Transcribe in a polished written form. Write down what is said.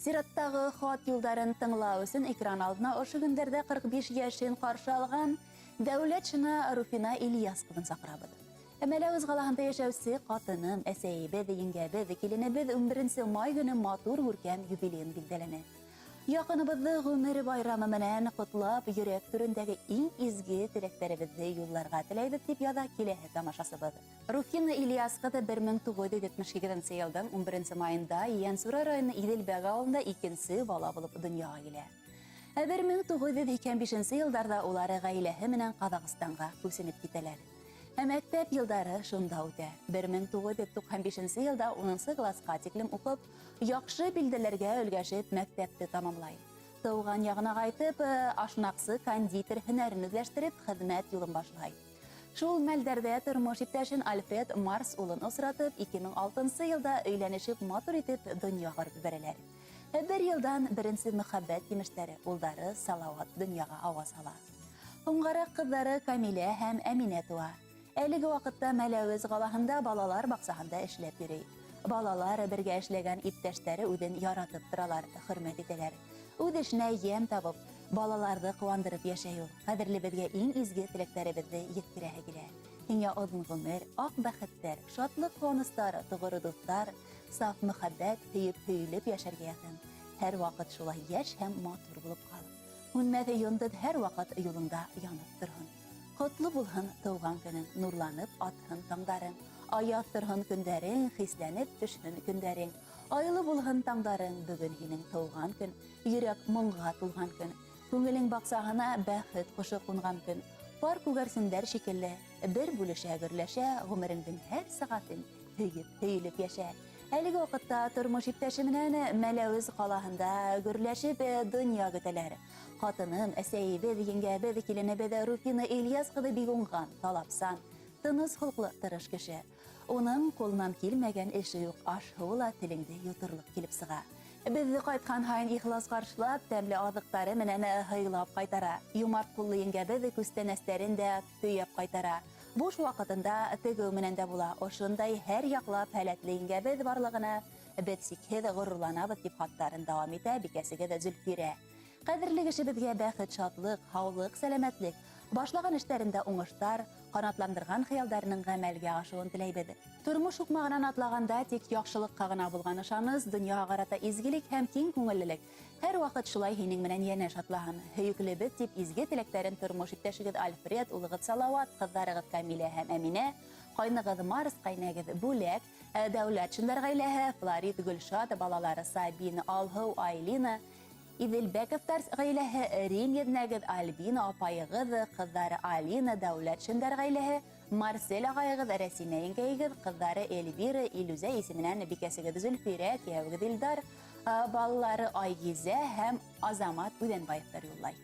Сираттағы хат юлдарын тыңлау өсөн экран алдына ошо көндәрҙә 45 йәшен ҡаршы алған Дәүләтшина Руфина Ильяс ҡыҙын саҡырабыҙ. Мәләүез ҡалаһында йәшәүсе ҡатыным, әсәйебеҙ, еңгәбеҙ, киленебеҙ 11 май көнө матур күркәм юбилейын билдәләне. Яҡыныбыҙҙы ғүмер байрамы менән ҡотлап, йөрәк түрендәге иң изге теләктәребеҙҙе юлларға теләйбеҙ, тип яҙа киләһе тамашасыбыҙ. Руфина Ильяс ҡыҙы 1978 йылдың 11 майында Ейәнсура районы Иҙелбәк ауылында икенсе бала булып донъяға килә. Ә 1985 йылдарҙа улар ғаиләһе менән Ҡаҙағстанға күсенеп китәләр. Ә мәктәп йылдары шунда үтә. 1995 йылда 10 классҡа тиклем уҡып, яҡшы билдәләргә өлгәшеп мәктәпте тамамлай. Тыуған яғына ҡайтып, ашнаҡсы кондитер һөнәрен үҙләштереп, хеҙмәт юлын башлай. Шул мәлдәрҙә тормош иптәшен Альфред Марс улын осратып, 2006 йылда өйләнешеп, матур итеп донъя ҡороп ебәрәләр. Бер йылдан беренсе мөхәббәт емештәре, улдары Салауат донъяға ауаз һала. Һуңғараҡ ҡыҙҙары Камилә һәм Әминә тыуа. Әлеге ваҡытта Мәләүез ҡалаһында балалар баҡсаһында эшләп йөрөй. Балалар бергә эшләгән иптәштәре үҙен яратып торалар, хөрмәт итәләр. Үҙ эшенә йәм табып, балаларҙы ҡыуандырып йәшәй ул. Ҡәҙерлебеҙгә иң изге теләктәребеҙҙе еткерәһе килә. Һиңә оҙон ғүмер, аҡ бәхеттәр, шатлыҡ-ҡыуаныстар, тоғро дуҫтар, саф мөхәббәт, һөйөп-һөйөлөп йәшәргә яҙһын. Һәр ваҡыт шулай йәш һәм матур булып ҡал. Һүнмәҫ йондоҙ һәр ваҡыт юлыңда янып торһон. Ҡотло булһын тыуған көнөң, нурланып атһын таңдарың, аяҙ торһон көндәрең, хисләнеп төшһөн көндәрең. Айлы булһын таңдарың, бөгөн һинең тыуған көн, йөрәк моңға тулған көн. Күңелең баҡсаһына бәхет ҡошо ҡунған көн. Пар күгәрсендәр шикелле, бер бүлешә гөрләшә, ғүмереңдең һәр сәғәтен һөйөп, һөйөлөп йәшә. Әлеге ваҡытта тормош иптәше менән Мәләүез ҡалаһында гөрләшеп донъя көтәләр. Ҡатыным, әсәйебеҙ, еңгәбеҙ, киленебеҙ Руфина Ильяс ҡыҙы бик уңған, талапсан, тыныс холҡло, тырыш кеше. Уның ҡулынан килмәгән эше юҡ, аш-һыуы ла телеңде йоторлоҡ килеп сыға. Беҙҙе ҡайтҡан һайын ихлас ҡаршылап, тәмле аҙыҡтары менән һыйлап ҡайтара. Юмарт ҡуллы еңгәбеҙ күстәнәстәрен дә төйәп ҡайтара. Буш ваҡытында тегеү менән дә була. Ошондай һәр яҡлап һәләтле еңгәбеҙ барлығына беҙ сикһеҙ ғорурланабыҙ, тип хаттарын дауам итә бикәсегеҙ Зөлфирә. Ҡәҙерле кешебеҙгә бәхет, шатлыҡ, һаулыҡ, сәләмәтлек, башлаған эштәрендә уңыштар, ҡанатландырған хыялдарының ғәмәлгә ашыуын теләйбеҙ. Тормош һуҡмағынан атлағанда тик яҡшылыҡҡа ғына булған ышаныс, донъяға ҡарата изгелек һәм киң күңеллелек һәр ваҡыт шулай һинең менән йәнәш атлаһын. Һөйөклебеҙ, тип изге теләктәрен тормош иптәшегеҙ Альфред, улығыҙ Салауат, ҡыҙҙарығыҙ Камилә һәм Әминә, ҡайнығыҙ Марс, ҡәйнәгеҙ Бүләк, Дәүләтшиндар ғаиләһе, Флорид, Гөлшат, балалары Сабина, Алһыу, Айлина, Иҙелбәковтар ғаиләһе, Рим еҙнәгеҙ, Альбина апайығыҙ, ҡыҙҙары Алина, Дәүләтшиндар ғаиләһе, Марсель ағайығыҙ, Рәсимә еңгәйегеҙ, ҡыҙҙары Эльвира, Илүзә исеменән бикәсегеҙ Зөлфирә, кейәүегеҙ Илдар, балалары Айгизә һәм Азамат Үҙәнбаевтар юллай.